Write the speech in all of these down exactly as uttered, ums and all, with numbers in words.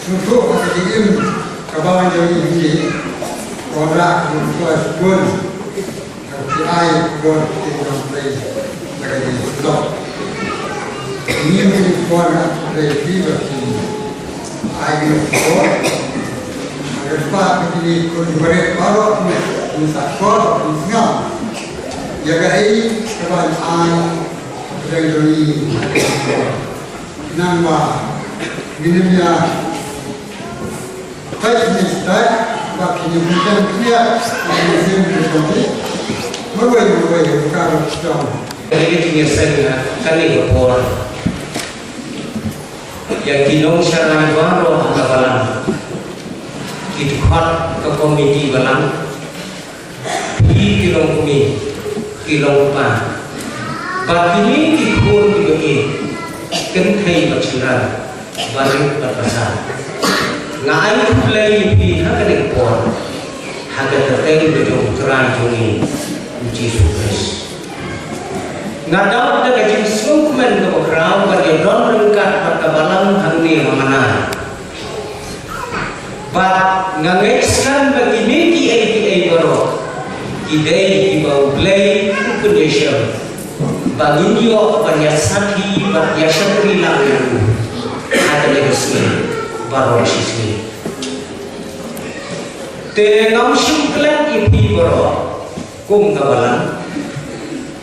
Sngewthuh ka jingim ka balang jong ngi, ka wanrah ka jingkhuslai shibun. Ka phi ai ka bor ka jingdon Blei da ka jingdon. Ngi ngi phi wanrah ka Blei phi ba phi ai ka bor. Ka spah ka jingkhuslai baroh ngi sa kor ngi sngap ïa kaei kaba ai ka Blei jong ngi. Nangba ngin ym ïa peit ne stad ba kin ym bynta ïa ka mynsiem ka jong ngi. Marwei marwei ka ruh jong. Kane ka jingïaseng ha kane ka por, ïa ki nongsharai baroh ha ka balang, ki dkhot ka komiti balang, phi ki long kmie, ki long kpa, bad kine ki khun kiba ïeit, kynthei bad shynrang, barit bad basa. Nga ai khublei ïa phi ha kane ka por, ha ka kyrteng ka jong U Trai jong ngi U Jisu Khrist. Nga dap da ka jingsngewkmen kaba khraw ban ïadon ryngkat bad ka balang hangne ha Manar. Bad nga ngeit skhem ba kine kiei kiei baroh ki dei kiba U Blei u pynïashem ba ngin ïoh ban ïasakhi bad ïashakri lang ïa u ha kane ka sngi baroh shi sngi. Te ngam shym klet ïa phi baroh kum ka balang.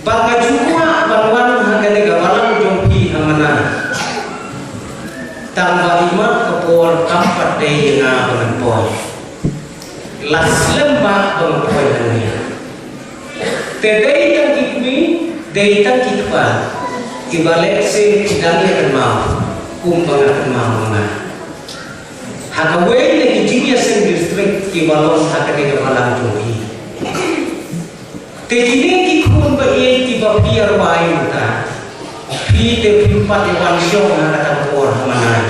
Bad nga ju kwah ban wan ha kane ka balang jong phi ha Manar. Tang ba imat ka por kam pat dei ïa nga ba ngan poi. La slem ba ba nga poi hangne. Te dei tang ki kmie, dei tang ki kpa, kiba lehse ki dang ïa kynmaw kumba nga kynmaw ma nga. Ha kawei na ki jingïaseng district kiba long ha kane ka balang jong phi. Te kine ki khun ba ïeit kiba phi ïa rwai mynta, phi te phim pat ïa wan shong ha kata ka por ha Manar.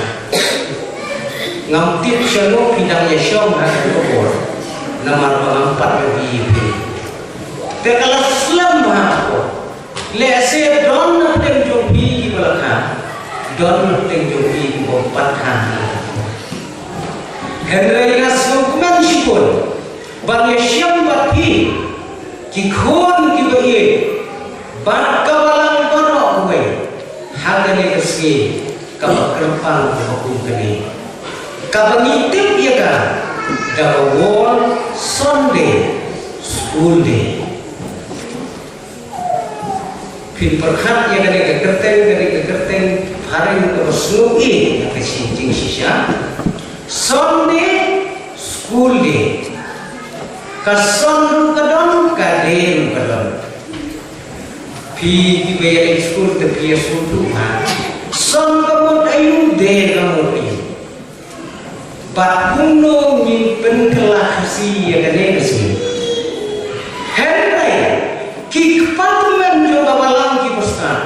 Ngam tip shano phi dang ïa shong ha kata ka por, namar ba ngam pat ïohi ïa phi. Te ka la slem ha ka por. Lehse don na pdeng jong phi kiba la kha, don na pdeng jong phi kiba pat kha. Hynrei nga sngewkmen shibun ban ïashem bad phi, ki khun kiba ïeit, bad ka balang baroh kawei ha kane ka sngi kaba kyrpang kaba kum kane, kaba ngi tip ïa ka da ka World Sunday School Day. Phin pyrkhat ïa kane ka kyrteng, kane ka kyrteng phareng kaba sngewieit ïa ka shi- jingshisha. Sunday School Day. Ka Sun ruh ka don, ka Day ruh ka don. Phi kiba ïa leit skul te phi ïa sngewthuh ha. Sun ka mut aïu, Day ka mut aïu. Bad kumno ngin pynkylla Khasi ïa kane ka sngi. Hynrei ki kpa kmen jong ka balang ki bastad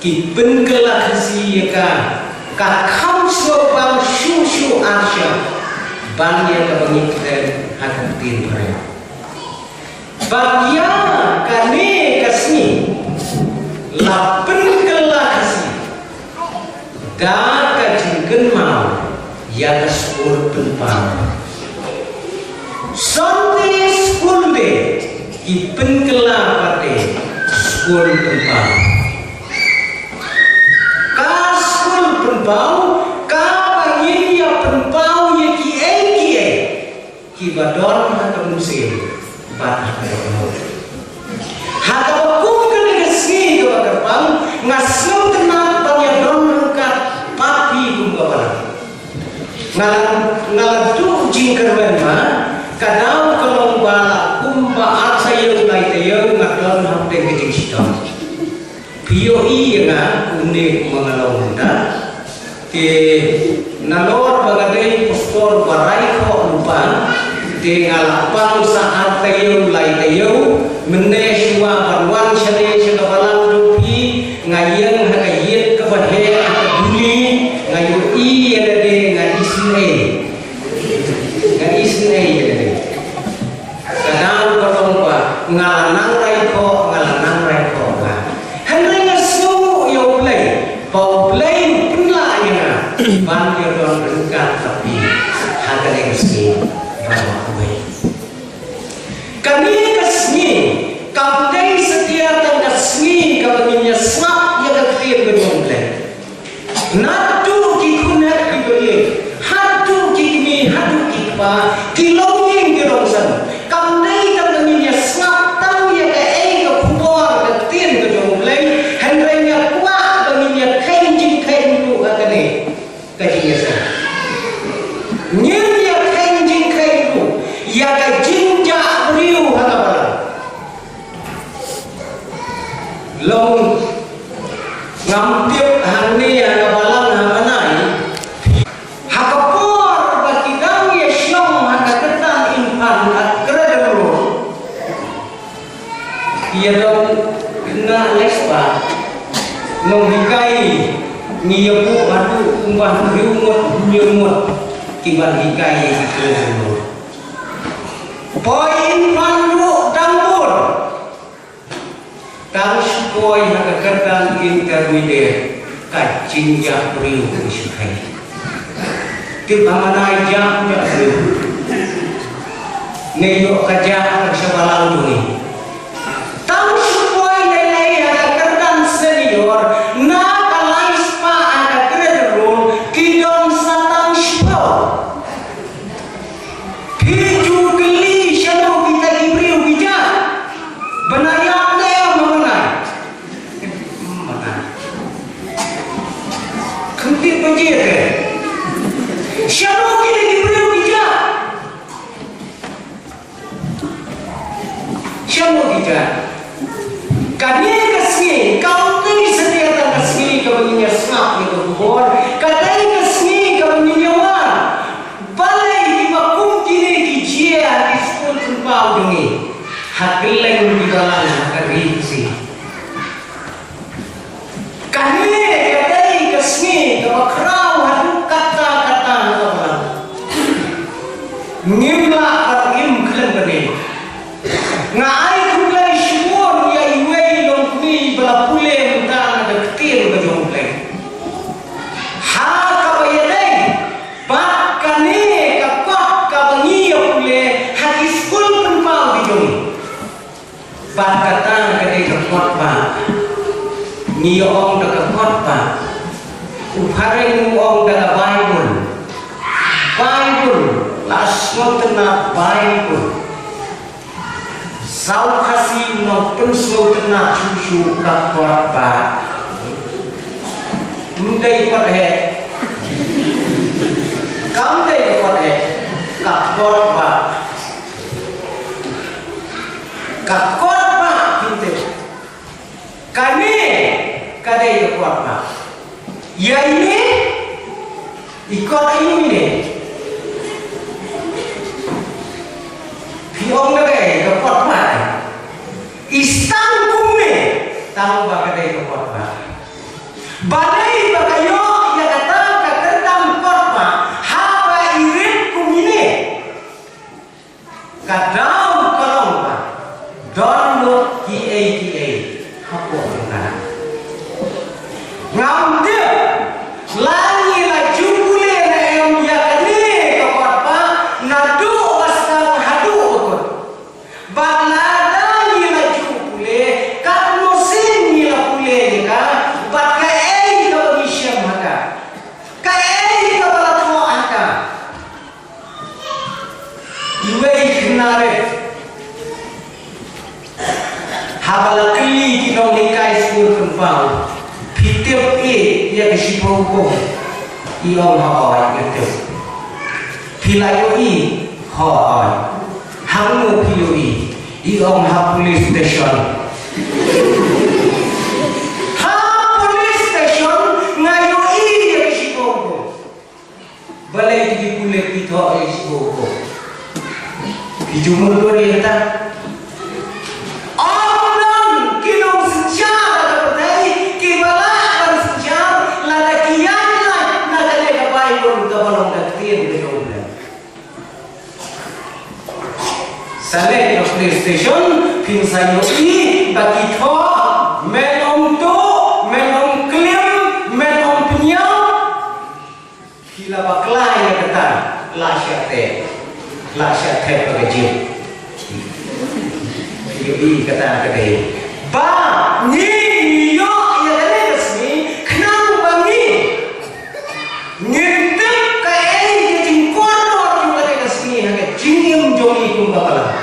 ki pynkylla Khasi ïa ka, ka kham sngewbang shuh shuh ar shyiap ban ïa kaba ngi kren ha ka ktien phareng. Bad ïa kane ka sngi la pynkylla Khasi da ka jingkynmaw ïa ka skul pynpaw. Sunday School Day ki pynkylla pat de skul pynpaw. Ka skul pynpaw kaba ngin ïa pynpaw ïa kiei kiei kiba don ha ka mynsiem bad ha ka dohnud. Ha kaba kum kane ka sngi kaba kyrpang, nga sngewtynnat ban ïadon ryngkat bad phi kum ka balang. Nga la, nga la duh jingkyrmen ba ka daw ka long ba la kumba ar taïew lai taïew nga don hapdeng ka jingshitom. Phi ïohi ïa nga kumne kumba nga long mynta. Te nalor ba nga dei pastor ba rai khoh lypa, te nga la pang sa ar taïew lai taïew, mynne shuwa ban wan shane sha ka balang jong phi, nga ïeng ha ka ïit kaba heh ha ka duli, nga ïohi ïa lade, nga isynei. Nga isynei ïa lade. Ka daw ka long ba nga la nang rai khoh, nga la nang rai khoh ba. Hynrei nga sngew ïa U Blei, ba U Blei Ban ïadon ryngkat bad phi ha kane ka sngi ba la poi. Kane ka sngi kam dei satia tang ka sngi kaba ngin ïa sngap ïa ka ktien ka jong U Blei. Naduh ki khun ki briew, haduh ki kmie, haduh ki kpa, ki longïing ki rongsan. Kam dei tang ba ngin ïa sngap tang ïa kaei ka khubor ka ktien ka jong U Blei, hynrei ngi kwah ba ngin ïa kheiñ jingkheiñ ruh ha kane ka jingïaseng. Ngin ïa kheiñ jingkheiñ ruh ïa ka jingjah briew ha ka balang. Long ngam tip hangne ha ka balang ha Manai. Ha ka por ba ki dang ïa shong ha ka kyrdan infant at cradle roll, ïa dong na lespah nonghikai ngi ïa buh haduh kumba hynriew ngut hynñiew ngut ki ban hikai ïa ki cradle roll. Poi infant ruh dang bun. Tang shu poi ha ka kyrdan intermediate ka jingjah briew ka shu kheiñ. Tip ha Manai jah jah briew. Ne ïoh ka jah ka sha balang jong ngi. Tang shu poi lei lei ha ka kyrdan senior na ka lai spah ha ka cradle roll ki don sa tang shiphew. Phi ju kylli shano kita ki briew ki jah. Ba na ïap ne em ha Manai. Manai. Khyndiat baje te. Shano kita ki briew ki jah. Shano ki jah. Kane ka sngi kam dei satia tang ka sngi kaba ngin ïa sngap ïa ka khubor. Ka dei ka sngi kaba ngin ïa wad. Balei kiba kum kine ki jia ha ki skul pynpaw jong ngi ha kylleng ki balang ha ka ri Khasi. Kane ka dei ka sngi kaba khraw haduh katta katta ha ka balang. Ngim lah ban im khlem kane. Nga ai khublei shibun ïa iwei i longkmie ba la pule mynta na ka ktien ka jong U Blei. Ha kaba ïadei bad kane ka kot kaba ngi ïa pule ha ki skul pynpaw ki jong ngi. Bad kata ka dei ka kot ba ngi ïa ong da ka kot ba u phareng u ong da ka Baibl. Baibl, la sngewtynnat Baibl. Saw Khasi nongpynsngewtynnat shuh shuh ka kot ba. Ym dei kot heh. Kam dei kot heh. Ka kot ba. Ka kot ba, phi tip. Kane ka dei ka kot ba. Ïa ine i kot ine. Phi ong ka dei ka kot ba. I sdang kumne tang ba ka dei ka kot ba. Balei ba ka ïoh ïa kata ka kyrdan kot ba haba i rit kumne. Ka daw ka long ba don lut kiei kiei hapoh jong ka. Ngam tip la ngi la ju pule ne em ïa kane ka kot ba naduh ba sdang haduh ba kut. Bad lada ngi la ju pule katno sien ngi la pule ïa ka bad kaei kaba ngi shem ha ka. Kaei kaba la thoh ha ka. Iwei i khynnah rit. Haba la kylli ki nonghikai skul pynpaw, phi tip ïa ka shiphew hukum? I ong hooid nga tip. Phi la ïohi? Hooid. Hangno phi ïohi? I ong ha police station. Ha police station nga ïohi ïa ka shiphew hukum. Balei ki pule ki thoh ïa ki shuh ko. Ki jumur ko ri ta. Ong nang ki nongsynshar ka pyrthei ki ba lah ban synshar lada ki ïaid lait na kane ka Baibl kaba long ka ktien ka jong U Blei. Sa leit na police station phin sa ïohi ba ki thoh men ong tuh, men ong klim, men ong pynïap. La bakla ïa kata, la shah teh, la shah teh ba ka jip. Ïohi kata ka dei ba ngi ïoh ïa kane ka sngi khnang ba ngi ngin tip kaei ka jingkordor jong kane ka sngi ha ka jingim jong ngi kum ka balang.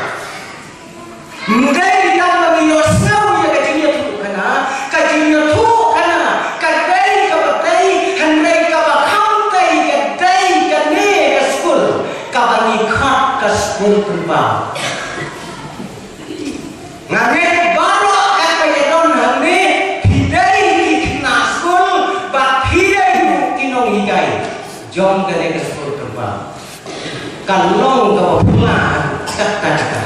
Ym dei tang ba ngi ïohsngew ïa ka jingïathuhkhana, ka jingïathuhkhana ka dei kaba tei, hynrei kaba kham tei ka dei kane ka skul kaba ngi khot ka skul pynpaw. Nga ngeit baroh katba ïadon hangne phi dei ki khynnah skul bad phi dei ruh ki nonghikai jong kane ka skul pynpaw. Ka long kaba phylla katta katta.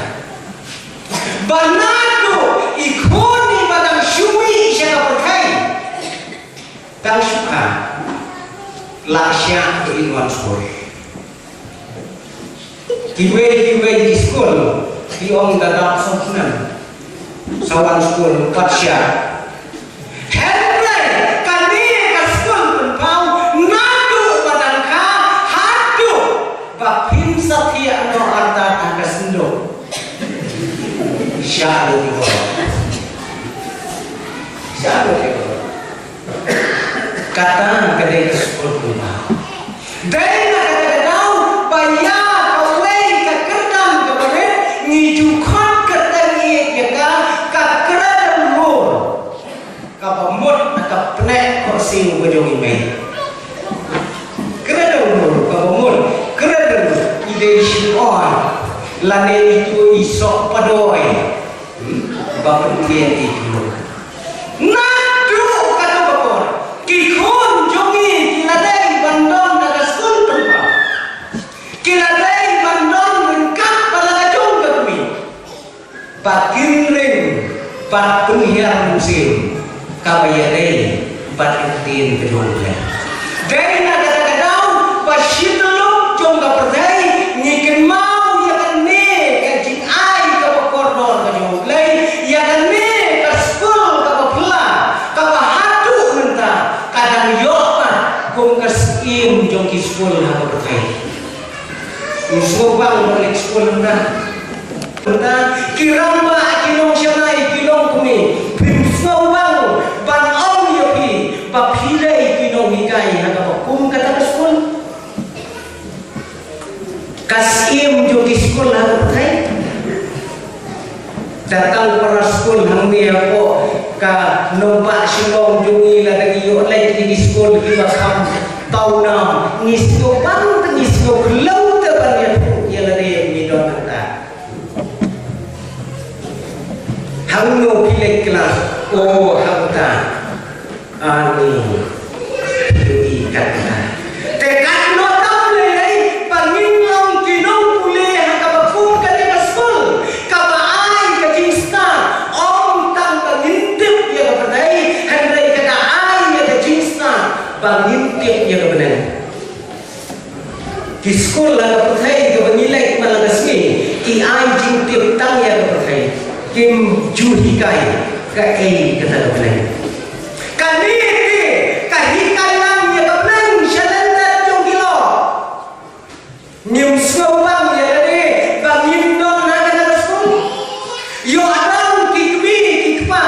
Ba naduh i khun i ba dang shu mih sha ka pyrthei, dang shu kha, la shah ba in wan skul. Kiwei kiwei ki skul ki ong da dap sngewthuh sa wan skul pat shah. Hynrei kane ka skul pynpaw naduh ba dang kha haduh ba phin sa thiah noh artat ha ka synduk. Shah lut i bor. Shah lut i bor. Kata ka dei ka skul pynpaw. Dei na kata ka daw ba ïa kawei ka kyrdan kaba rit ngi ju khot kyrteng ïa ka, ka Cradle Roll. Kaba mut na ka pneh khohsiew ba jong i mei. Cradle Roll kaba mut, cradle i dei shu oi lane itu i sok padoi. Hmm? Ba pyntieng i khun. Naduh kato ka por ki khun jong ngi ki la dei ban don na ka skul pynpaw. Ki la dei ban don ryngkat bad la ka jong ka kmie. Ba kin ring bad pynhiar mynsiem kaba ïadei bad ka ktien ka jong U Blei. Dei na kata ka daw ba shi tylli jong ka pyrthei ngi kynmaw ïa kane ka jingai kaba kordor ka jong U Blei, ïa kane ka skul kaba phylla kaba haduh mynta ka dang ïoh pat kum ka syiem jong ki skul ha ka pyrthei. Ym sngewbang ban leit skul mynta. Mynta ki rangbah, ki nongshakri, ki longkmie, phim sngewbang ban ong ïa phi ba phi dei ki nonghikai ha kaba kum kata ka skul. Ka syiem jong ki skul ha ka pyrthei. Datang para skul hangne hapoh ka nongbah Shillong jong ngi, lada ngi ïoh leit ki skul kiba kham pawnam, ngi sngewbang te ngi sngewkhlaw te ban ïathuh ïa lade ngi don hangta. Hangno phi leit klas? O, hangta. Ani, phi ïohi kata. Te katno tam lei lei ba ngin long ki nongpule ha kaba kum kane ka skul, kaba ai ka jingstad, ym tang ba ngin tip ïa ka pyrthei, hynrei ka da ai ïa ka jingstad ba ngin tip ïa ka bneng. Ki skul ha ka pyrthei kaba ngi leit man la ka sngi ki ai jingtip tang ïa ka pyrthei, kim ju hikai kaei kata ka bneng. Kane te ka hikai lang ïa ka bneng sha lyndet jong ki lok. Ngim sngewbang ïa lade ba ngin don ha kane ka skul. Ïoh don ki kmie ki kpa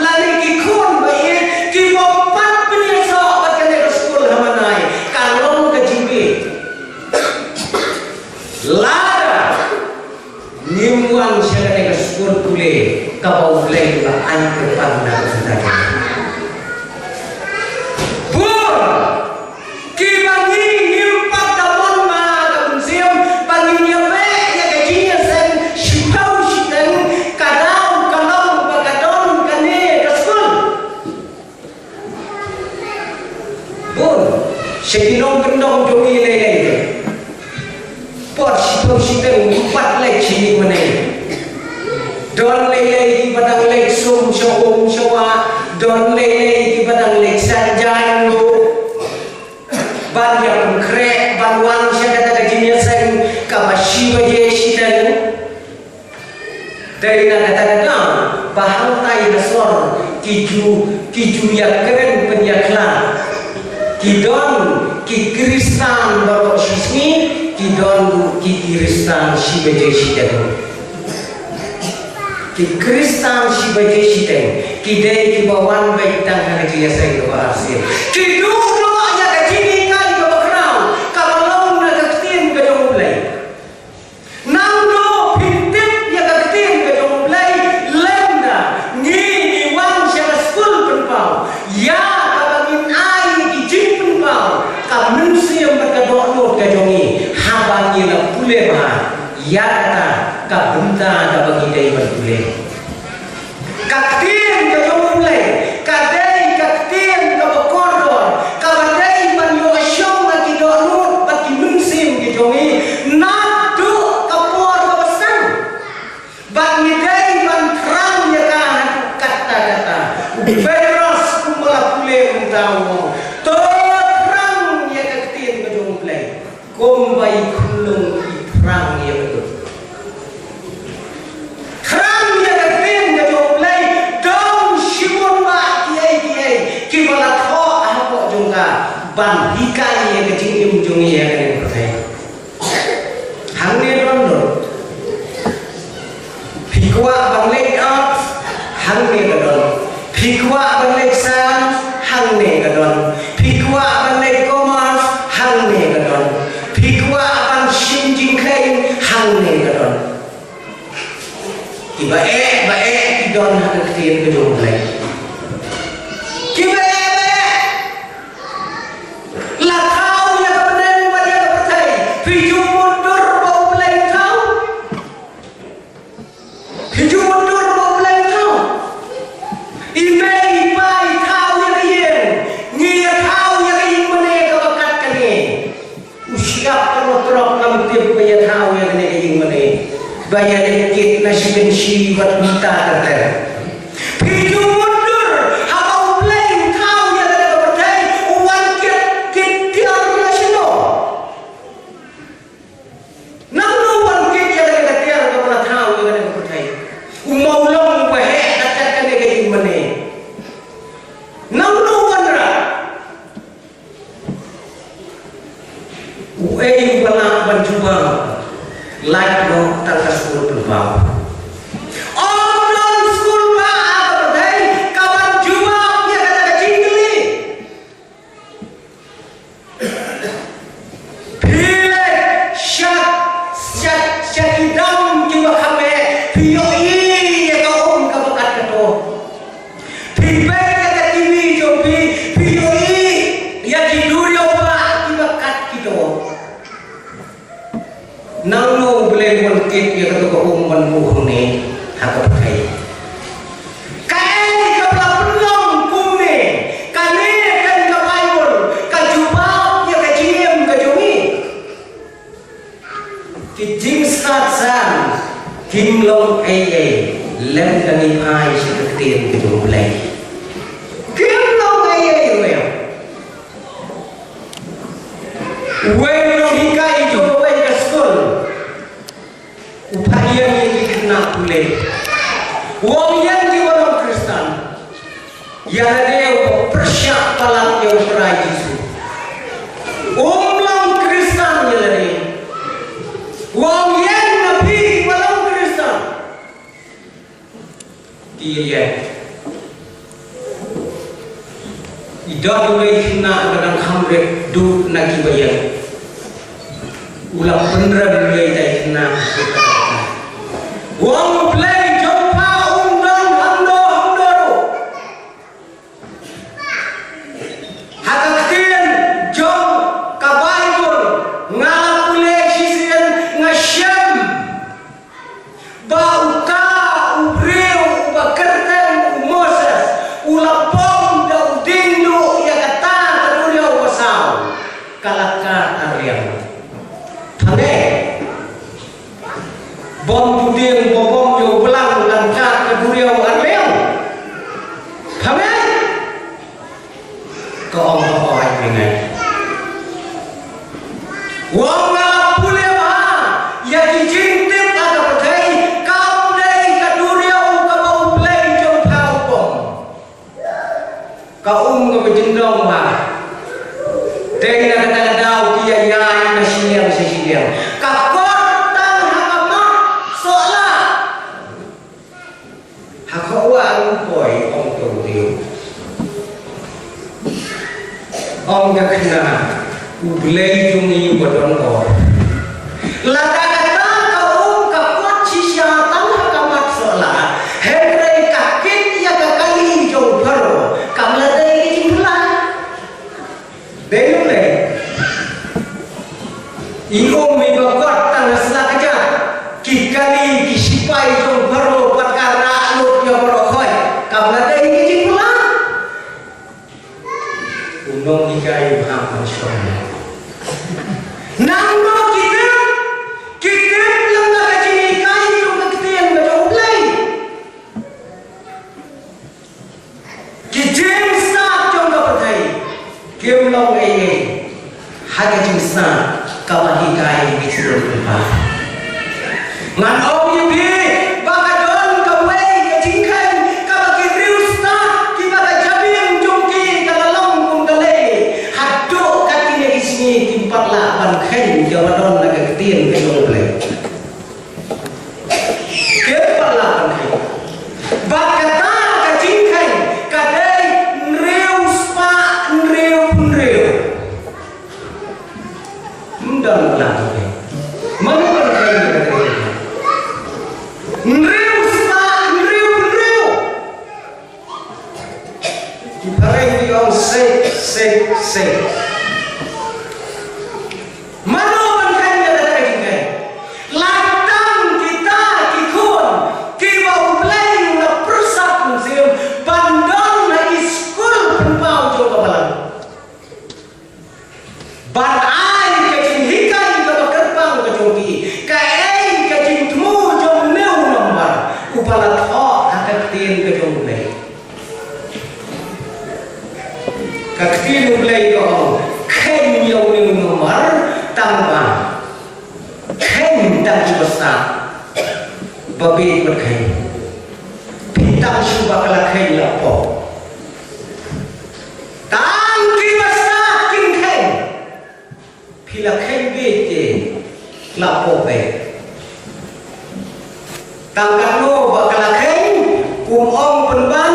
lane ki khun ba ïeit ki bym pat pynïasoh bad kane ka skul ha Manai, ka long ka jingbieit. Lada ngim wan sha kane ka skul pule kaba U Blei u la ai kyrpang na ka bynta jong ngi. Bun kiba ngi ngim pat da mon ma ka mynsiem ba ngin ïabeh ïa ka jingïaseng shiphew shiteng, ka daw ka long ba ka don kane ka skul. Bun sha ki nongkyndong jong ngi lei lei, por shiphew shiteng ym pat leit sha ïing mane. Don lei lei kiba dang leit sum sha um sha wah, don lei lei kiba dang leit sait jaiñ ruh ban ïa pynkhreh ban wan sha kata ka jingïaseng kaba shi baje shiteng. Dei na kata ka daw ba hangtai ha sor ki ju, ki ju ïakren pynïakhlad, Ki don ki Khristan baroh shisngi, ki don ki Khristan shi baje shiteng. Ki Khristan shi baje shiteng ki dei kiba wan beit tang ha ka jingïaseng kaba arsien. Ki duh noh ïa ka jinghikai kaba khraw kaba long na ka ktien ka jong U Blei. Nangno phin tip ïa ka ktien ka jong U Blei? Lymda ngi, ngi wan sha ka skul pynpaw, ïa kaba ngin ai ki jingpynpaw, ka mynsiem bad ka dohnud ka jong ngi haba ngi la pule bha ïa kata ka bynta kaba ngi dei ban pule. Ka ktien ka jong U Blei ka dei ka ktien kaba kordor, kaba dei ban ïoh shong ha ki dohnud bad ki mynsiem ki jong ngi naduh ka por kaba sdang. Bad ngi dei ban thrang ïa ka haduh katta katta. U Petros kumba la pule mynta u ong, to thrang ïa ka ktien ka jong U Blei kumba i khunlung i thrang ïa ka dud. Thrang ïa ka ktien ka jong U Blei, don shibun bah kiei kiei kiba la thoh hapoh jong ka ban hikai ïa ka jingim jong ngi ha kane ka pyrthei. Hangne don don. Phi kwah ban leit arts, hangne ka don. Phi kwah ban leit science, hangne ka don. Phi kwah ban leit commerce, hangne ka don. Phi kwah ban shim jingkheiñ, hangne ka don. Kiba eh ba eh ki don ha ka ktien ka jong U Blei. Kiba eh ba eh. La thaw ïa ka bneng bad ïa ka pyrthei, phi ju mutdur ba U Blei u thaw? Phi ju mutdur ba U Blei u thaw? I mei i pa i thaw ïa ka ïing, ngi ïa thaw ïa ka ïing mane kaba kat kane. U shyiap ka mutdur kam tip ba ïa thaw ïa kane ka ïing mane, ba ïa leit kit na shi kynshi bad mita ter ter. Phi ju mutdur haba U Blei u thaw ïa kane ka pyrthei, u wan kit, kit tiar na shano? Nangno wan kit ïa kane ka tiar kaba la thaw ïa kane ka pyrthei? U mawlong uba heh kat kat kane ka ïing mane. Nangno wanrah? Uei uba lah ban jubab? Lait noh tang ka skul pynpaw. Ym don skul bah ha ka pyrthei ka ban jubab ïa kata ka jingkylli. Phi leit sha, sha, sha ki dam kiba kham heh, phi ïohi ïa ka um kaba kat kato. Phi peit ïa ka T V jong phi, phi ïohi ïa ki duriaw bah kiba kat kito. Nangno U Blei u wan kit ïa kato ka um ban buh hangne ha ka pyrthei? Kaei kaba la pynlong kumne? Kane kan ka Baibl ka jubab ïa ka jingim ka jong ngi. Ki jingstad san kim long ei ei lymda ngi phai sha ka ktien ka jong U Blei. Kim long ei ei ruh. Uwei u nonghikai jong uwei ka skul u phah ïing ïa ki khynnah pule. U ong ïa kiba long Khristan, ïa lade uba pyrshah palat ïa U Trai Jisu. Um long Khristan ïa lade. U ong ïa na phi kiba long Khristan. Ki ïa. I don uwei u khynnah ba dang kham rit duh na kiba ïeng. U la pynrem ïa ita i khynnah. U ong U Blei jong pha um don hangno hangno ruh. Ha ka ktien jong ka Baibl nga la pule shisien, nga shem ba uta u briew uba kyrteng u Moses u la bom da u dieng duh ïa kata ka duriaw ba saw, ka la kad arliang. Phange? Bom u dieng ba bom ïa u blang, la kad ka duriaw arliang. Phange? Ka ong, ka ong, ai pyngai. U ong nga la pule bha ïa ki jingtip ha ka pyrthei, kam dei ka duriaw kaba U Blei jong pha u bom. Ka um kaba jyndong bha. Na kata ka daw ki ïa ïaid na shiliang sha shiliang. Ka kot tang ha ka mat sohlah. Ha ka wah u poi, ong to u Diew. Ong ka khynnah, U Blei jong ngi uba don or. Lada kata ka um ka kot shisha tang ha ka mat sohlah, hynrei ka kit ïa ka kali jong u Pharaoh, kam la dei ka jingphylla. Dei ne em? I um iba kot tang ha sla kjat, ki kali ki shipai jong u Pharaoh pat ka rah lut ïa baroh khoit, kam la dei ka jingphylla. U nonghikai u hap ban shong. Nangno ki tip? Ki tip lyngba ka jinghikai jong ka ktien ka jong U Blei. Ki jingstad jong ka pyrthei kim long ei ei ha ka jingstad kaba hikai ki jingpynpaw. Ngan ong ïa phi ba ka don kawei ka jingkheiñ kaba ki riewstad kiba ka jabieng jong ki ka la long kum ka lei. Haduh katne ki sngi kim pat lah ban kheiñ kaba don na ka ktien ka jong U Blei. Kim pat lah ban kheiñ. Bad kata ka jingkheiñ ka dei hynriew spah hynriew phew hynriew. Ym don lah ban kheiñ. Mano ban kheiñ ka dei hynriew spah hynriew phew hynriew. Ki phareng ki ong six six six. Mano ban kheiñ ïa kata ka jingkheiñ? Lait tang kita ki khun kiba U Blei u la pyrsad mynsiem ban don ha ki skul pynpaw jong ka balang. Ban ai ka jinghikai kaba kyrpang ka jong ki, kaei ka jingthmu jong une u nombar uba la thoh ha ka ktien ka jong U Blei. Ka ktien U Blei ka ong, kheiñ ïa une u nombar tang ba Kheiñ tang kiba stad ba bit bad kheiñ. Phi tang shu ba ka la kheiñ la pop. Tang kiba stad kin kheiñ. Phi la kheiñ bit te la pop beit. Tang katno ba ka la kheiñ, kum ong pynban,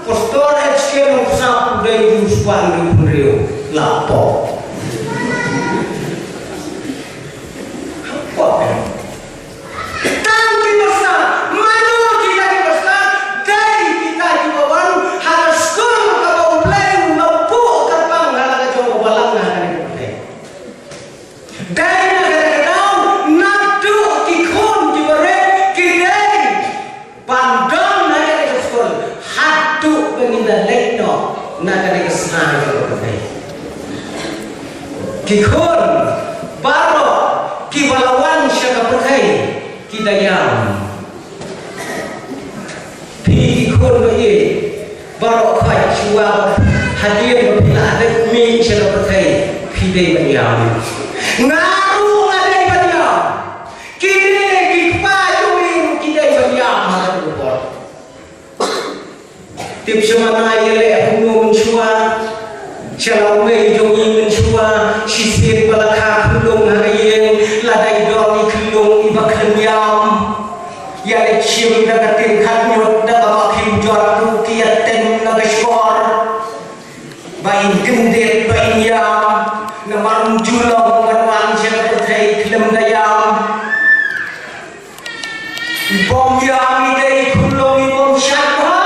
Pastor H K Nongpynsah u dei u spah hynriew phew hynriew la pop. Hapoh. Tang ki basa, mano kita ki basa, dei kita kiba wan ha ka skul kaba U Blei u la buh kyrpang ha la ka jong ka balang ha kane ka pyrthei. Dei na kata ka daw, naduh ki khun kiba rit ki dei ban don ha kane ka skul haduh ba ngin da leit noh na kane ka sla jong ka pyrthei. Ki khun baroh kiba la wan sha ka pyrthei ki da ïam. Phi ki khun ba ïeit baroh khoit shuwa ba hadien ba phi la leit mih sha ka pyrthei phi dei ban ïam. Nga ruh nga dei ban ïam. Kine ki kpa jong ngi ruh ki dei ban ïam ha kane ka por. Tip sha ma nga ïaleh kumno mynshuwa. Sha la wei jong ngi mynshuwa shisien ba la kha khunlung ha ka ïing, la dei don i khunlung iba khlem ïam. Ïaleh shim da ka tin khat ñiut da kaba khim jot ruh ki ïa ten na ka shkor. Ba in kyndit ba in ïam. Namar ym ju long ban wan sha ka pyrthei khlem da ïam. I bym ïam i dei i khunlung i bym shait bha.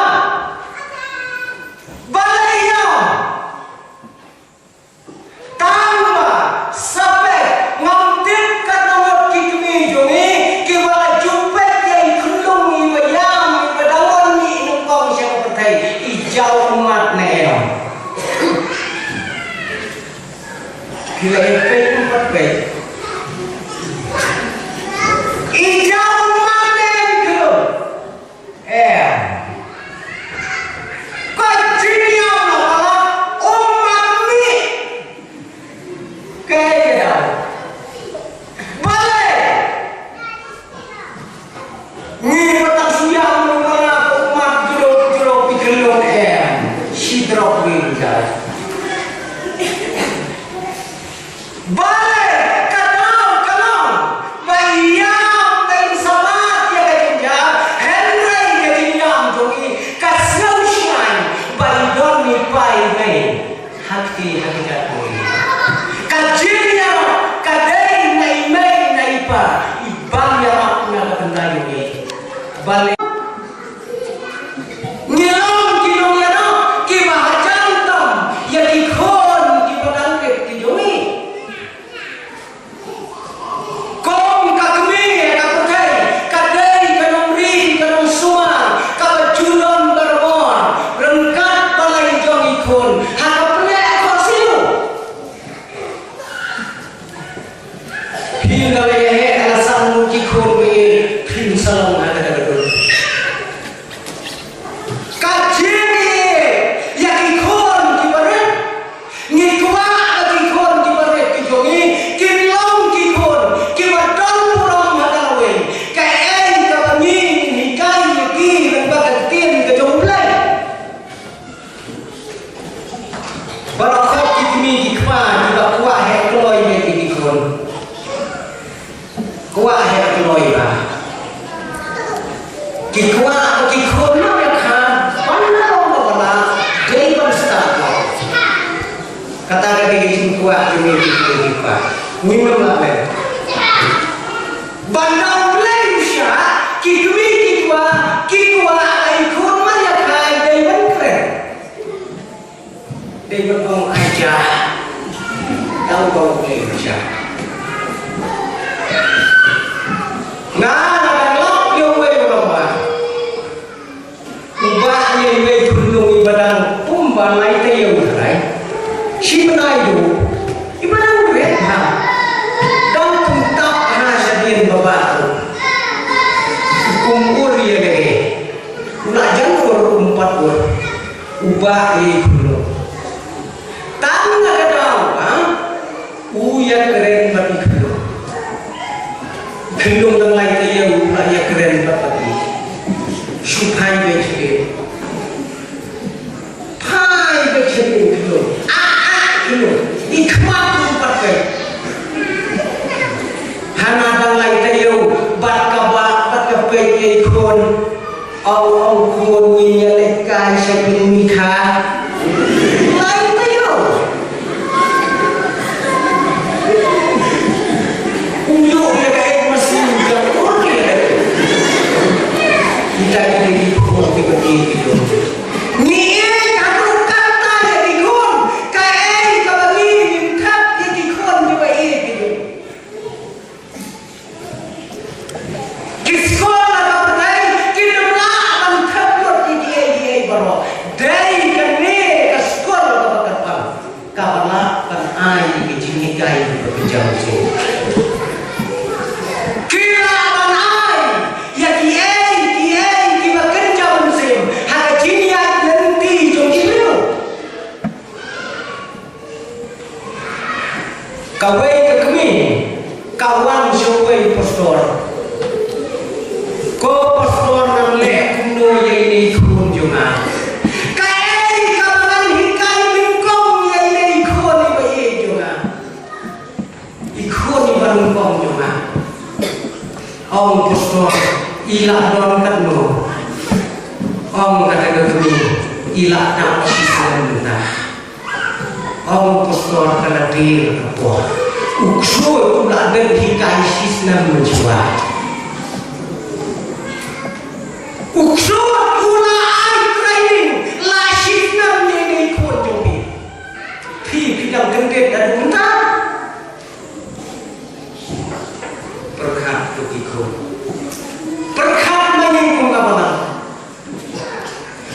Balei ïam? Tang ba sa peit ngam tip katno ngut ki kmie jong ngi kiba la ju peit ïa i khunlung iba ïam iba dang wan mih nyngkong sha ka pyrthei, i jaw ummat ne em. Ki la ïa peit ym pat peit. I jaw ummat ne em i khunlung. Em. Ka jingïam la ka la ummat mih. Kaei ka daw? Balei? Ngi ba tang shu ïam ngi ba la ka ummat jrok jrok ki jrok em. Shi drok ngi ka. Balei? Ngi long ki nongïalam kiba hajan tam ïa ki khun kiba dang rit ki jong ngi. Kum ka kmie ka pyrthei, ka dei ka nongri ka nongsumar kaba ju don barabor ryngkat ba la ïa jong i khun ha ka pyrthei ka khohsiew. Phi nga la ïa heh la san ki khun ngi, phin sa long ha kata ka dur. Ka jingïeit ïa ki khun kiba rit. Ngi kwah ba ki khun kiba rit ki jong ngi kin long ki khun kiba don burom ha ka lawei. Kaei kaba ngi ngin hikai ïa ki lyngba ka ktien ka jong U Blei. Baroh ki kmie ki kpa kiba kwah heh kloi ïa ki khun. Kwah heh kloi ba ki kwah ba ki khun noh ïa ka ban long ba la dei ban stad ba. Kata ka dei ka jingkwah jong ngi ki kmie ki kpa. Ngim lah leh. Ban long lei sha ki kmie ki kpa ki kwah ba ki khun noh ïa ka dei ban kren. Dei ban ong aja. Tang ba u dei aja. Nga la dang lap ïa uwei u rangbah. U bah ïa iwei i khunlung iba dang kum ba lai taïew tharai. Shi bnai duh. Iba dang rit ha. Dang kum tap ha shadien ba bah. Kum ur ïa lade. U la jan ur um pat ur. U bah ïa i khunlung. Tang na ka daw ba u ïakren bad i khunlung. Khunlung dang lai taïew u la ïakren bad bad i. Shu phai beit sha phi. Phai beit sha phi khunlung. Ah, ah, khunlung. I khmat u pat beit. Hana dang lai taïew bad ka bah bad ka peit ïa i khun. Ong ong khun, ngin ïa leit kai sha phi, ngin ïa kai. Lai taïew. Um ïoh ïa kaei, masih muda khun ïa. Kita kita di khun kita di khun. Ngi ïeit haduh katta ïa ki khun. Kaei kaba ngi ngin thap ïa ki khun kiba ïeit ki. Ki skul ha ka pyrthei kim lah ban thep lut ïa kiei kiei baroh. Dei kane ka skul kaba kyrpang kaba lah ban ai ïa ki jinghikai kiba kynja mynsiem. Ki lah ban ai ïa kiei kiei kiba kynja mynsiem ha ka jingïaid lynti jong ki briew. Kawei ka kmie ka wan sha uwei u pastor. Ko pastor, ngan leh kumno ïa ine i khun jong nga? Kaei kaba ngan hikai nyngkong ïa ine i khun iba ïeit jong nga? I khun iba nyngkong jong nga. Ong pastor, i lah don katno? Ong kata ka kmie, i lah dap shisnem mynta. Ong pastor, ka la dei ka por. U ksuid u la dep hikai shisnem mynshuwa. U ksuid u la ai training la shisnem ïa ine i khun jong phi. Phi, phi dang kyndit haduh mynta. Pyrkhat to ki khun. Pyrkhat ma ngi kum ka balang.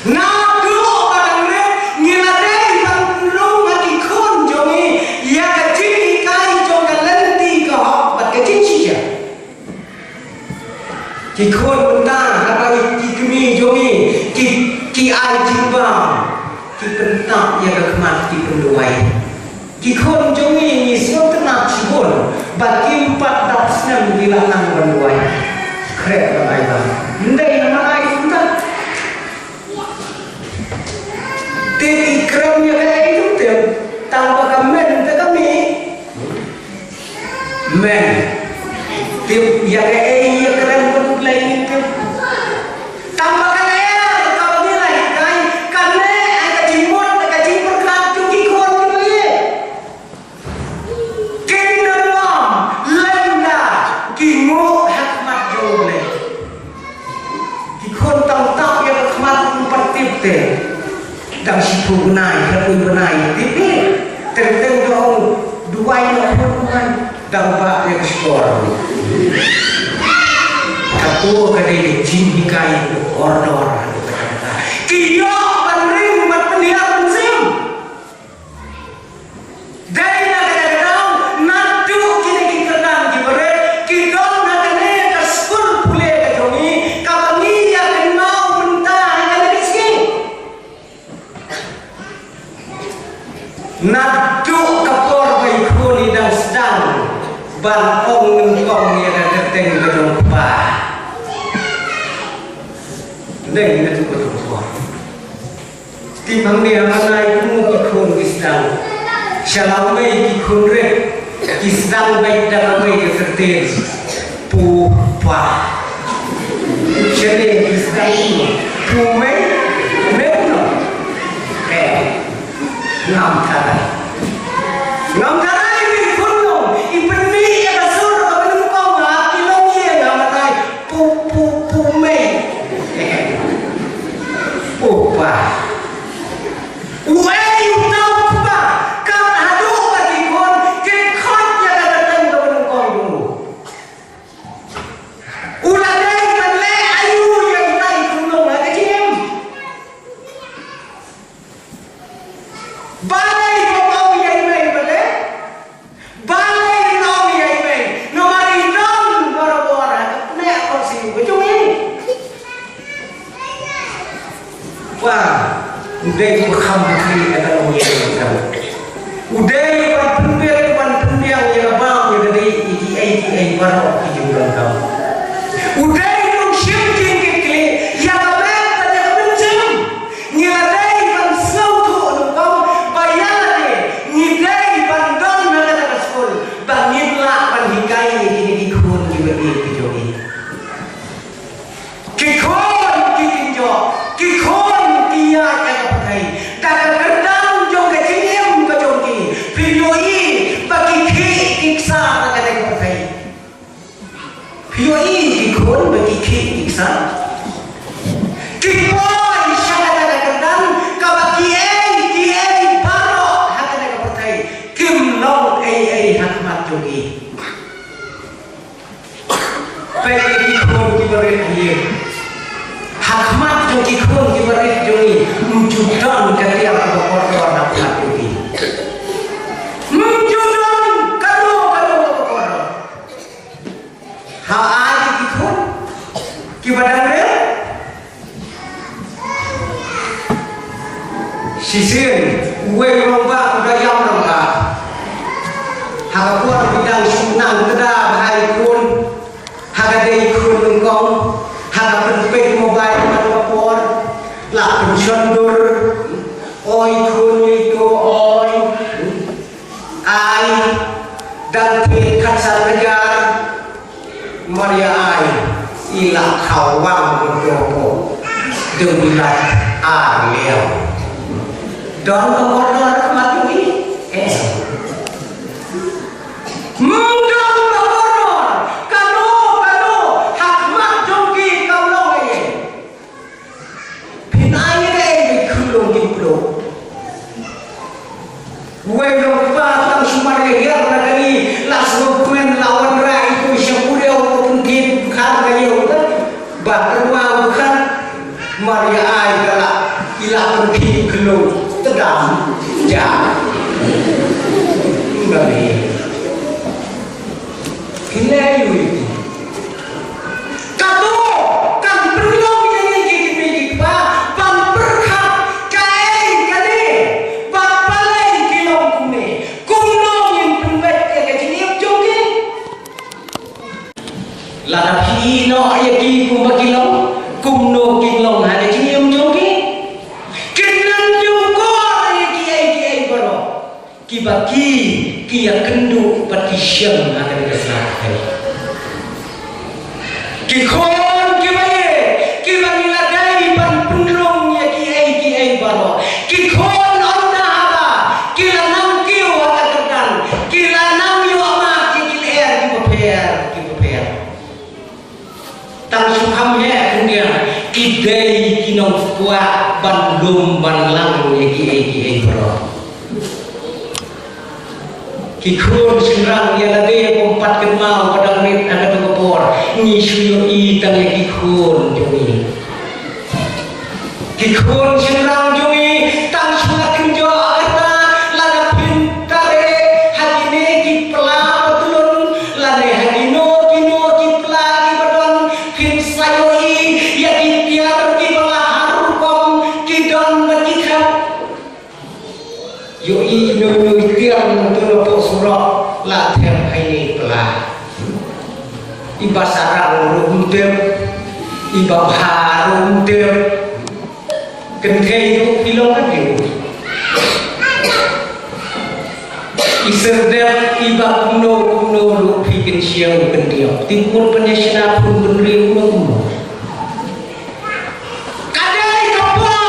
Naduh ba dang rit ngi la dei ban pynrung ha ki khun jong ngi ïa ka jinghikai jong ka lynti ka hok bad ka jingshisha. Ki khun mynta haba ki kmie jong ngi ki, ki ai jingbam, ki pyntap ïa ka khmat, ki pynduwai. Ki khun jong ngi ngi sngewtynnat shibun ba kim pat dap snem ki la nang ban duwai. Khreh ban ai bam. Ym dei na ma ai kumta. Te ki kren ïa kaei ym tip, tang ba ka men te ka mih. Men. Tip ïa kaei ïa kren bad U Blei ym tip. Tang ba ka lyer kaba ngi la hikai, kane ai ka jingmut, ai ka jingpyrkhat jong ki khun ki ba ïeit. Kin ym lem da ki nguh ha khmat jong U Blei. Dang shiphew bnai, khatwei bnai, tip ne? Teng teng da ong, duwai na khun man, dang ba ïa ka shkor. Kato ka dei ka jinghikai u Kordor. Ki ïoh ban ring ban pynhiar mynsiem. Dei na kata ka daw, naduh kine ki kyrdan ki barit ki don ha kane ka skul pule ka jong ngi, kaba ngi ïa kynmaw mynta ha kane ka sngi. Naduh ka por ba i khun i dang sdang ban ong nyngkong ïa ka kyrteng ka jong u kpa. Dei naduh ka por. Te hangne ha Manai kumno ki khun ki sdang. Sha Lawmei ki khun rit ki sdang beit da kawei ka kyrteng, Pu Pa. Shane ki sdang kumno? Pu Mei? Mei kumno? Eh, ngam tharai. Ngam tharai, ki khun long, i pynmih ïa ka sur kaba nyngkong ha ki longïing ha Manai. Pu, Pu, Pu Mei. Pu Pa. Uei uta u kpa, kat haduh ba ki khun kin khot ïa ka kyrteng kaba nyngkong jong u. U la dei ban leh aïu ïa uta i khunlung ha ka jingim? Balei ba ym ong ïa i mei, balei? Balei ym ong ïa i mei? Namar i don barabor ha ka pneh khohsiew ka jong i. Ba u dei uba kham ha ka longïing jong u. U dei ban pynbeit, ban pynbiang ïa ka bam, ïa ka dih, ïa kiei kiei baroh ki jingdonkam. U dei uba shim jingkitkhlieh ïa ka met bad ïa ka mynsiem. Ngi la dei ban sngewthuh nyngkong ba ïa lade ngi dei ban don ha kata ka skul ba ngin lah ban hikai ïa kine ki khun kiba ïeit ki jong ngi. Ki khun ki kynjoh, ki khun ki ïaid ha ka pyrthei. Da ka kyrdan jong ka jingim ka jong ki, phi ïohi ba ki khih ki ksar ha kata ka pyrthei. Phi ïohi ki khun ba ki khih ki ksar? Ki poi sha kata ka kyrdan kaba kiei kiei baroh ha kata ka pyrthei kim long ei ei ha khmat jong ki. Peit ïa ki khun kiba rit ha ïing. Ha khmat jong ki khun kiba rit jong ngi, ym ju don ka tiar kaba kordor na khmat jong ki. Ym ju don kano kano kaba kordor. Ha, ai ki khun kiba dang rit. Shisien uwei u rangbah u da ïam rangbah. Ha ka por ba dang shu nang kynda bha ïa ki khun, ha ka dei khun nyngkong, ha ka pynpeit mobile man ka por, la pynshon dur. Oi khun ïa ito, oi. Ai, dang thied khatsan hajar. Mar ïa ai, i la khaw wang bad doh, dang bilat ar liang. Don ba kordor ha khmat jong ki? Em. Ym don ba kordor. Kano kano ha khmat jong ki kam long ei ei. Phin ai ïa kaei ba ki khunlung kin pynlong? Uwei u nongkpa tang shu mar ïa hiar na kane, la sngewkmen, la wanrah ïa u sha u briew u pynthied u khar na ïew ka. Ba tyrwa u khar, mar ïa ai ka la, i la pynthied khunlung, tdam, ja. Ym da lei. Phi leh aïu ïa ki? Kato kan pynlong ïa ngi ki kmie ki kpa ban pyrkhat kaei kane, bad balei ki long kumne. Kumno ngin pynbeit ïa ka jingim jong ki? Lada phi ïehnoh ïa ki kumba ki long, kumno kin long ha ka jingim jong ki? Kin nang jukor ïa kiei kiei baroh kiba ki, ki ïakynduh bad ki shem ha kane ka sla pyrthei. Ki khun kiba ïeit, kiba ngi la dei ban pynrung ïa kiei kiei baroh. Ki khun ynda haba ki la nang kiew ha ka kyrdan, ki la nang ïoh mad ïa ki lyer kiba pher kiba pher. Tang shu kham heh kumne, ki dei ki kwah ban lum ban lang ïa kiei kiei baroh. Ki khun shynrang, ïa lade bym pat kynmaw ba dang rit ha katu ka por, ngi shu ïohi tang ïa ki khun jong ngi. Ki khun shynrang jong ngi tang shu la kynjoh kata, lada phin trei ha kine ki pla patlun, lane ha kino kino ki pla kiba don, phin sa ïohi ïa ki tiar kiba la har rukom, ki don bad ki khap. Ïohi ïa ino ino i tiar nongtun hapoh surok la thep ha ine i pla. Iba sarang ruh um tip, iba bha ruh um tip. Kynthei ruh phi long ka dei. I serdep iba kumno kumno ruh phi kynshew kyndiap. Te pun pynïashna pun bynriew kumno kumno. Ka dei ka por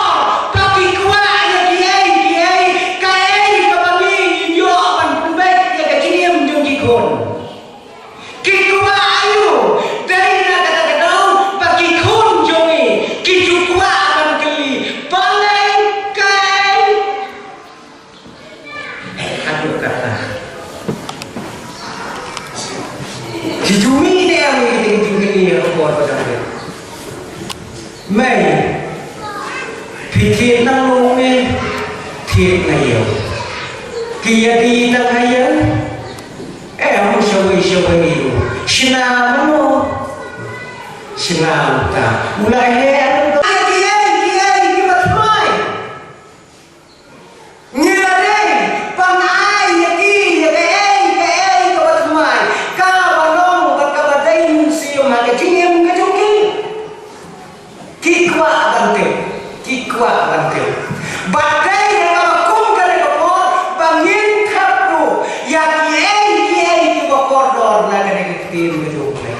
ba ki kwah ïa kiei kiei, kaei kaba ngi ngin ïoh ban pynbeit ïa ka jingim jong ki khun. Ki kwah aïu? Dei na kata ka daw ba ki khun jong ngi ki ju kwah ban kylli, balei, kaei? Haduh katta. Ki ju mih ne em ïa kita ki jingkylli ïa ka por ba dang rit. Mei, phi thied na lum ne thied na ïew? Ki ïa die tang ha ïew? Em, shawei shawei ïew. Shna mano? Shna uta. U la heh. Ai, ki ei, ki ei, ki ba thymmai. Ngi la dei ban ai ïa ki ïa kaei kaei kaba thymmai, kaba long bad kaba dei mynsiem ha ka jingim ka jong ki. Ki kwah ban tip, ki kwah ban tip. Bad dei na kaba kum kane ka por ba ngin thep ruh ïa kiei kiei kiba kordor na kane ka ktien ka jong U Blei.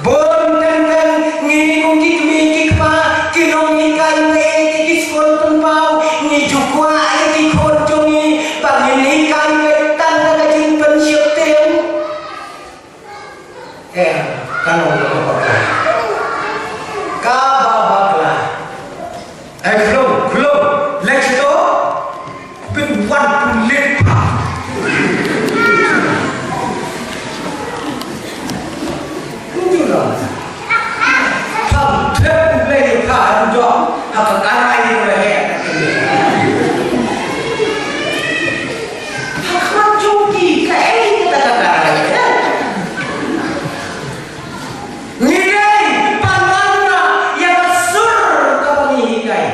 Bun teng teng ngi kum ki kmie ki kpa, ki nonghikai wei, ki skul pynpaw, ngi ju kwah ïa ki khun jong ngi ba ngin hikai wei tang da ka jingpynsheptieng. Eh, ka long kaba bakla. Kaba bakla. Eh, khlem, khlem. Leit sha to. Pynwan pynleit pha. Pynjulong. Pha thep pynleit pha, ha jong. Ha ka karai ni re. Ha ka jong ki kaei kata ka karai. Ngi dei ban wan na ïa ka sur kaba ngi hikai.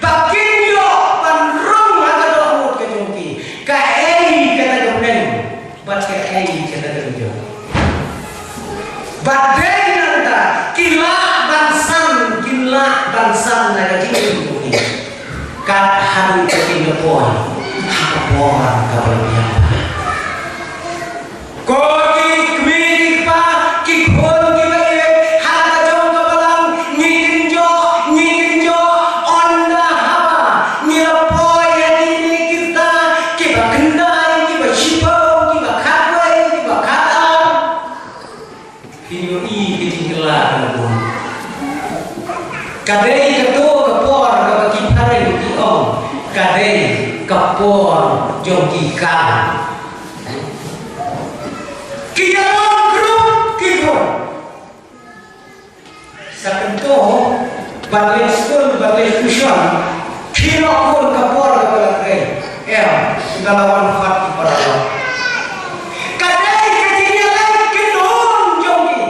Ba kin ïoh ban rung ha ka dohnud ka jong ki. Kaei kata ka bneng bad kaei kata ka jong. Bad dei nangta ki lah ban san, kin lah ban san na ka jingim jong ki. Kat haduh ba kin ïa poi ha ka por kaba la biang. Ko ki kmie ki kpa, ki khun kiba ïeit, ha ka jong ka balang, ngi kynjoh, ngi kynjoh, ynda haba ngi la poi ïa kine ki rta kiba khyndai, kiba shiphew, kiba khatwei, kiba khatar. Phin ïohi ka jingkylla ka la bun. Ka dei kato ka por kaba ki phareng ki ong, ka dei ka por jong ki kam. Ki ïa long group ki khun. Sa kynto bad leit skul bad leit tuition, ki ïa long khun ka por kaba la trei. Em, nga la wan khot ki para. Ka dei ka jingïaleh kynhun jong ki.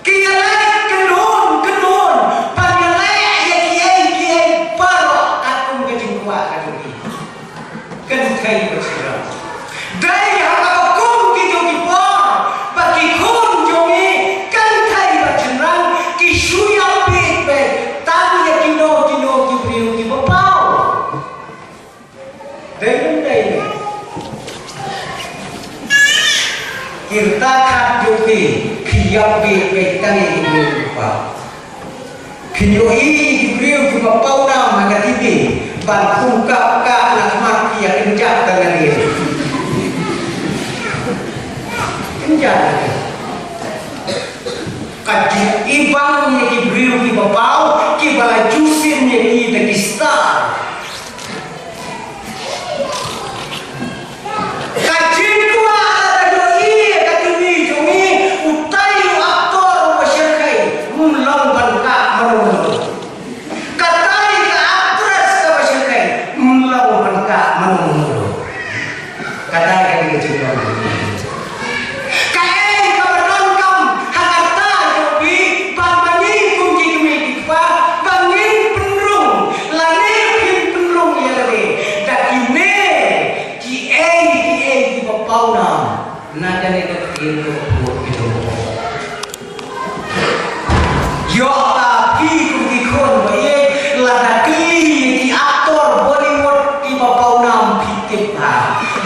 Ki ïaleh kynhun kynhun ban ïaleh ïa kiei kiei baroh katkum ka jingkwah ka jong ki. Kynthei bad shynrang. Dei ha kaba kum ki jong ki por ba ki khun jong ngi kynthei bad shynrang ki shu ïa peit peit tang ïa kino kino ki briew kiba paw. Dei ne em dei? Ki rta khat jong phi, phi ïap beit beit tang ïa ki briew kiba paw. Phin ïohi ïa ki briew kiba paw nam ha ka T V, ban kum kap kap na khmat phi ïa kynjat tang ïa ki. Kynjat ïa ki. Ka Ka mano mano ruh. Kata ka dei ka jingdon. Kaei kaba donkam ha kata ka jong phi, ba ma ngi kum ki kmie ki kpa ba ngin pynrung lane phin pynrung ïa lade da kine kiei kiei kiba pawnam na kane ka ktien kaba khuid ki jong u. Ïoh ba phi kum ki khun ba ïeit, lada kylli ïa ki actor Bollywood kiba pawnam phi tip bha.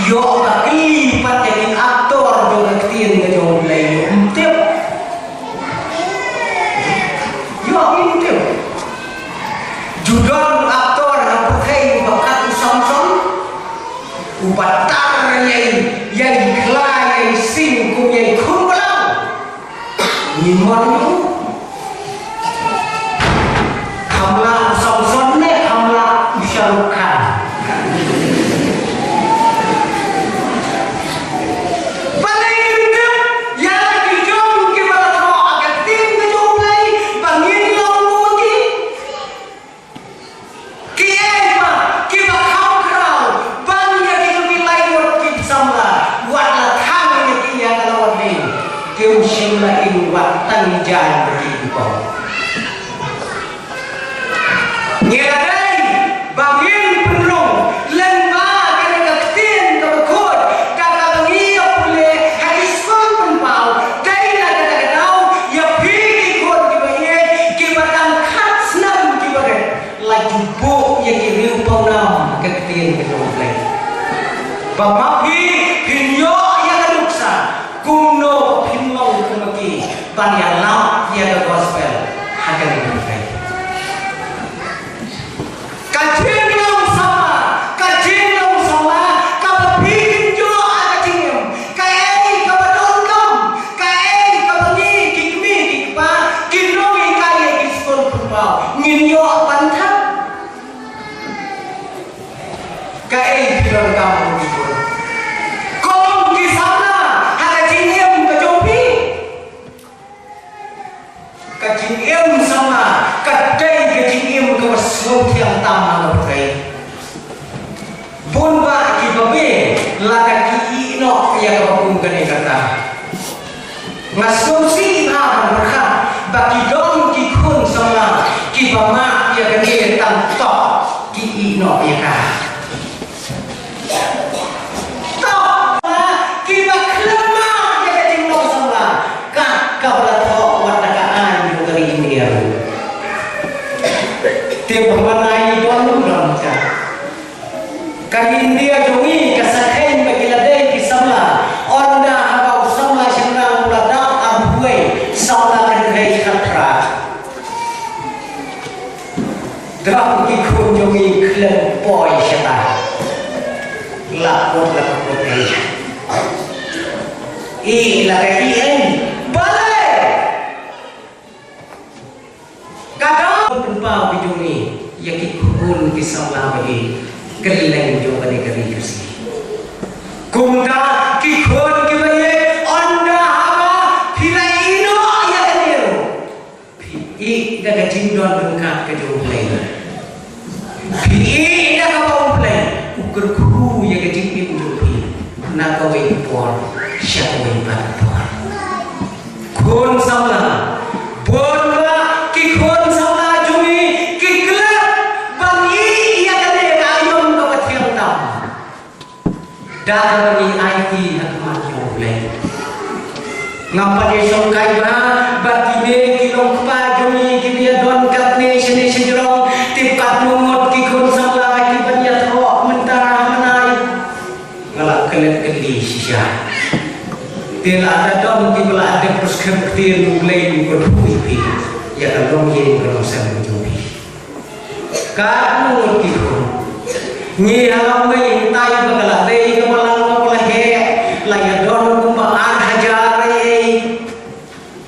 Ïoh ba kylli pat ïa ki actor jong ka ktien ka jong U Blei ym tip. Ïoh ym tip. Ju don actor ha pyrthei uba kat u Samson, uba tar ïa i, ïa i khla ïa i sing kum ïa i khun balang. Ngin mon ngi. Kham lah u Samson ne kham lah u Shah Rukh Khan. Balei ngim tip ïa la ki jong kiba la thoh ha ka ktien ka jong U Blei ba ngin long kum ki? Kiei pat kiba kham khraw ban ïa ki jong ki lai ngut ki samla, wat la thang ïa ki ïa ka la wat lei, kim shym la ïng wat tang jan ïa ki ki pong. Ngi la dei ba ngin pynrung lyngba kane ka ktien kaba khuid, kata ba ngi ïa pule ha ki skul pynpaw. Dei na kata ka daw ïa phi ki khun kiba ïeit kiba dang khat snem kiba rit, la ju buh ïa ki riew pawnam ka ktien ka jong U Blei. Ba ma phi phin ïoh ïa ka nuksa kumno ba phin long kum ma ki ban ïalap ïa ka gospel ha kane ka pyrthei. Ka jinglong samla, ka jinglong samla kaba phi kynjoh ha ka jingim, kaei kaba donkam, kaei kaba ngi ki kmie ki kpa ki nonghikai ïa ki skul pynpaw ngin ïoh ban thap. Kaei phi donkam ruh ki bun. Kum ki samla ha ka jingim ka jong phi. Ka jingim samla ka dei ka jingim kaba sngewthiang tam ha ka pyrthei. Bun bah kiba me lada ki ïeh noh ïa kaba kum kane kata. Nga sngewsih bha ban pyrkhat ba ki don ki khun samla kiba mad ïa kane tang tok ki ïeh noh ïa ka. Tok kiba khlem mad ïa ka jinglong samla kat kaba la thoh wat na ka aiñ jong ka ri India ruh. Te ba man ai don ruh don ka. Ka India jong ngi ka sa kheiñ ba ki la dei ki samla. Ynda haba u samla shynrang u la dap arphew wei, samla kynthei khatphra. Dang ki khun jong ngi khlem poi shata. La kut la ka kut ei. I la ka i ei. Balei? Ka dang pynpaw ki jong ngi ïa ki khun ki samla ba ïeit kylleng jong kane ka ri Khasi. Kumta ki khun kiba ïeit, ynda haba phi la ïeh noh ïa kane ruh, phi ïeh da ka jingdon ryngkat ka jong U Blei. Phi ïeh da kaba U Blei u kyrkhu ïa ka jingim jong phi na kawei ka por sha kawei pat ka por. Khun samla, bun bah ki khun samla jong ngi ki klet ban ïeh ïa kane ka aïom kaba thiang tam. Da kaba ngi aiti ha khmat jong U Blei. Ngam pat ïashongkai ba, ba kine ki long kpa jong ngi kiba ïadon katne shane shajrong, tip katno ngut ki khun samla kiban ïathoh mynta ha Manai. Nga la klet kylli shisha. Te lada don kiba la dep pyrshang ktien U Blei u kyrkhu ïa phi, ïa ka longïing ka longsem ka jong phi. Katno ngut ki khun. Ngi ha Lawmei hyntai ba ka la dei ka balang kaba la heh, la ïadon kumba ar hajar ei ei.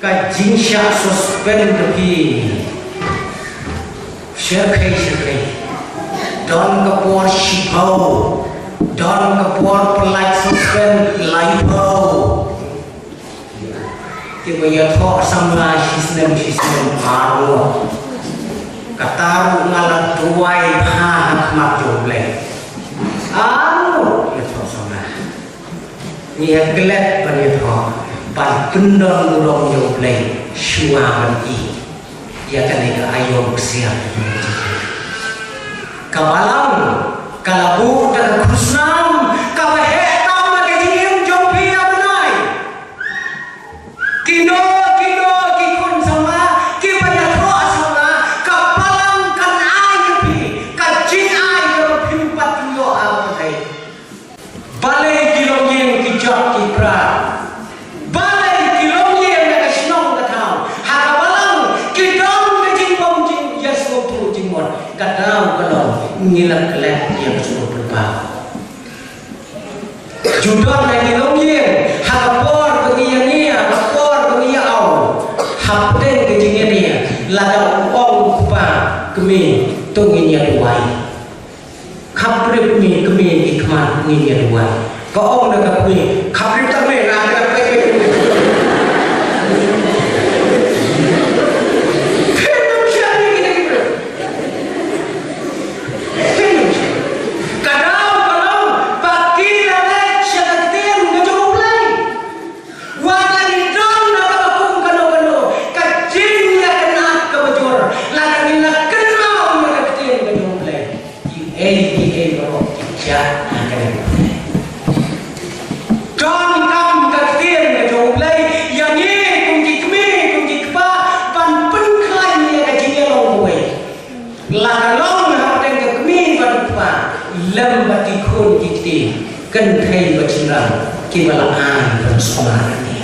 Ka jingshah suspend ka phi. Shyrkhei shyrkhei. Don ka por shiphew. Don ka por pyllait suspend laiphew. Te ba ïathoh samla shisnem shisnem baroh. Kata ruh nga la duwai bha ha khmat jong U Blei. Ngi ïa klet ban ïathoh ban pyndon burom ïa U Blei shuwa ban ïa kane ka aïom ksiar. Ka balang ka la buh da ka khusnam kaba heh tam ha ka jingim jong phi ïa u bnai. Kino kino ki khun samla kiba ïathoh samla, ka balang kan ai ïa phi ka jingai kaba phim pat ïoh ha pyrthei. Balei ki longïing ki jot ki pra? Balei ki longïing na ka shnong ka thaw ha ka balang ki don ka jingbym jingïasngewthuh jingmut? Ka daw ka long ngi la klet ïa ka sngewthuh ba ju don na ki longïing ha ka por ba ngi ïa ngi ha ka por ba ngi ïa aw hapdeng ka jingïa ngi la da u ong u kpa kmie to ngin ïa duwai. Khaprit mi kmie ki khmat ngin ïa duwai. Ka ong na ka kmie khaprit ta me na ka pe pe. Ka daw ka long ba ki la leit sha ka ktien ka jong U Blei. Wat la ngi don na kaba kum kano kano ka jingïakynad kaba jur, la ka ngi la kynmaw ïa ka ktien ka jong U Blei. Kiei kiei baroh ki jah ha kane. Donkam ka ktien ka jong U Blei ïa ngi kum ki kmie kum ki kpa ban pynkhlaiñ ïa ka jingïalong kawei. La ka long hapdeng ka kmie bad u kpa lem bad ki khun ki kti kynthei bad shynrang kiba la ai ban sumar ïa ngi.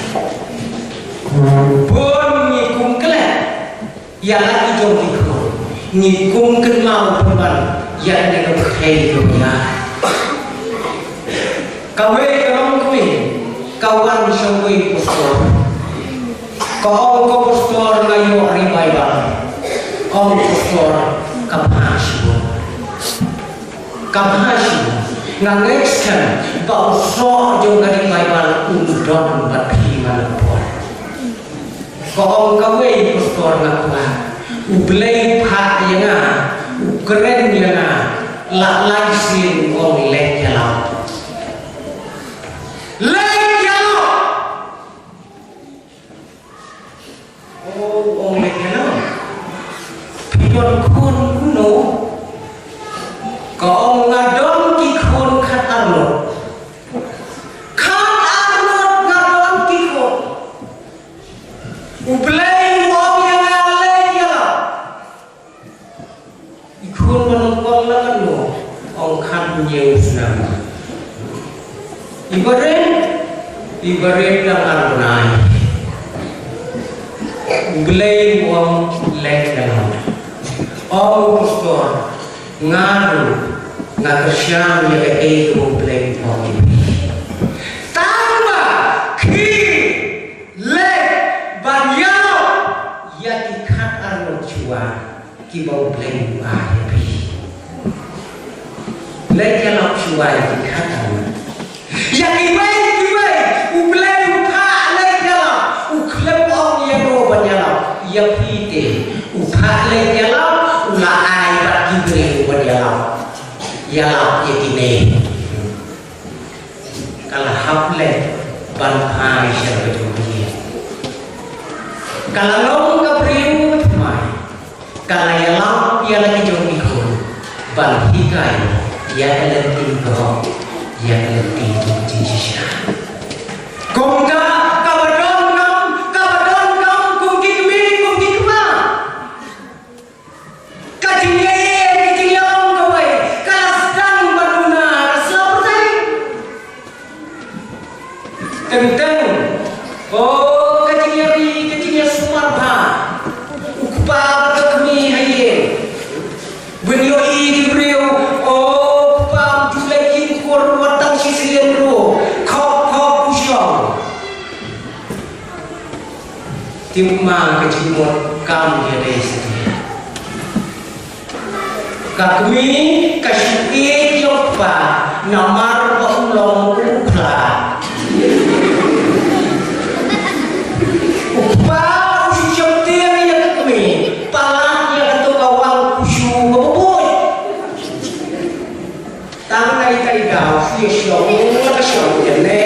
Bun ngi kum klet ïa la ki jong ki khun, ngi kum kynmaw pynban ïa kane ka pyrthei kaba ïar. Kawei ka long kmie ka wan sha uwei u pastor. Ka ong ko pastor nga ïoh revival. Ong pastor ka bha shibun. Ka bha shibun. Nga ngeit skhem ba u soh jong ka revival un don bad phi man la ka por. Ka ong kawei u pastor nga kwah U Blei phah ïa nga u kren ïa nga la lai sien u ong leh ïa la. Leh ïa la. Oh, ong leh ïa la. Phi don khun kumno? Ka ong nga don ki khun khat arngut. Khat arngut nga don ki khun. U Blei u ong ïa nga leh ïa la. I khun ba nongpang la katno? Ong khathynñiew snem. I barit, i barit dang ar bnai. U Blei u ong leh ïa la. Ong u pastor, nga ruh nga kyrshan ïa kaei kaba U Blei u ong ïa phi. Tang ba khie leh ban ïalap ïa ki khat arngut shuwa kiba U Blei u ai ïa phi. Leh ïalap shuwa ïa ki khat arngut. Ïa kiwei kiwei U Blei u phah leh ïalap, u khlem ong ïano ban ïalap. Ïa phi te u phah leh ïalap, u la ai bad ki briew ban ïalap. Ïalap ïa kine. Ka la hap leh ban phai sha ka jong ki. Ka la long ka briew thymmai. Ka la ïalap ïa la ki jong ki khun ban hikai ïa ka lynti ka hok, ïa ka lynti ka jingshisha. Kumta kaba donkam, kaba donkam kum ki kmie kum ki kpa. Ka jingïeit, ka jingïalong kawei ka la sdang ban duna ha ka sla pyrthei. Teng teng, oh, ka jingïari, ka jingïasumar bha. U kpa bad ka kmie ha ïing. Ban ïohi ki briew, oh, u kpa u ju leit ïing kur wat tang shisien ruh. Khop khop u shong. Tip ma ka jingmut kam ïadei satia. Ka kmie ka shu ïeit ïa u kpa namar ba u long u khla. U kpa u shu sheptieng ïa ka kmie palat ïa kato ka wang kushu kaba buit. Tang na ita ita u shu ïa shong la ka shong ïa ne.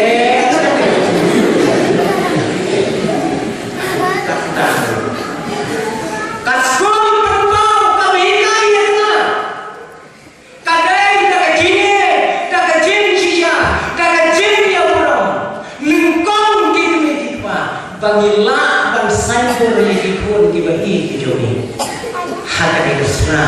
Ngi lah ban saiñdur ïa ki khun kiba ïeit ki jong ngi ha kane ka sla.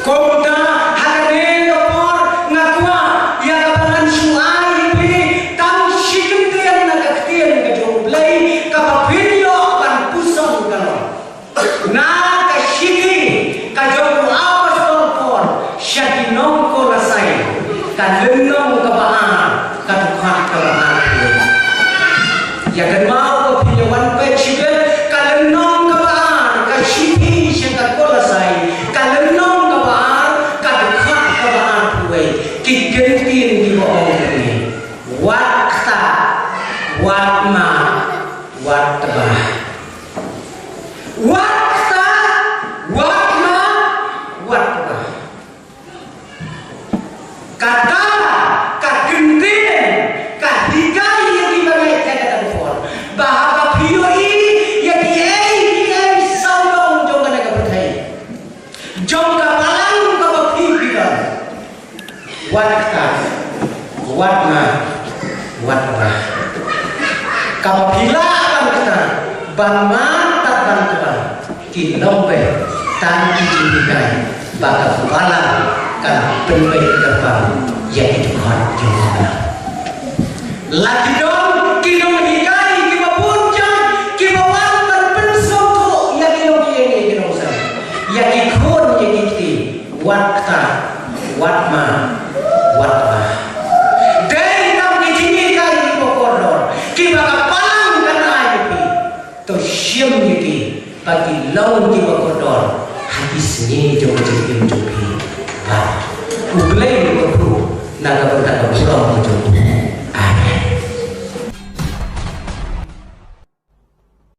Kumta ha kane ka por nga kwah ïa kaba ngan shu ai ïa phi tang shi kyntien na ka ktien ka jong U Blei kaba phin ïoh ban puson ka long. Na ka shithi ka jong u apostol Paul sha ki nong Kolosai, ka lynnong kaba ar, ka dkhot kaba ar. Ïa kynmaw ba phi ïa wan peit shibit, ka lynnong kaba ar, ka shithi sha ka Kolosai, ka lynnong kaba ar, ka dkhot kaba ar phi wei, ki kyntien kiba ong kumne. Wat ktah, wat mad, wat tbah. Wat ktah, wat mad, wat tbah. Kata ka kyntien ka hikai ïa ki bangeit ha kata ka por ba haba phi ïohi ïa kiei kiei sawdong jong kane ka pyrthei, jong ka balang kaba phi phi don. Wat ktah, wat mad, wat tbah. Kaba phi lah ban ktah, ban mad bad ban tbah, ki long beit tang ki jinghikai ba ka balang kan pynbeit kyrpang ïa ki dkhot jong ka balang. La ki don ki nonghikai kiba bun jait kiba wan ban pynsngewthuh ïa ki nongïing ïa ki nongseng, ïa ki khun ïa ki kti. Wat ktah, wat mad, wat tbah. Dei tang ki jinghikai kiba kordor kiba ka balang kan ai ïa phi. To shim ïa ki ba ki long kiba kordor ha ki sngi jong ka jingim jong phi. Bad U Blei u kyrkhu na ka bynta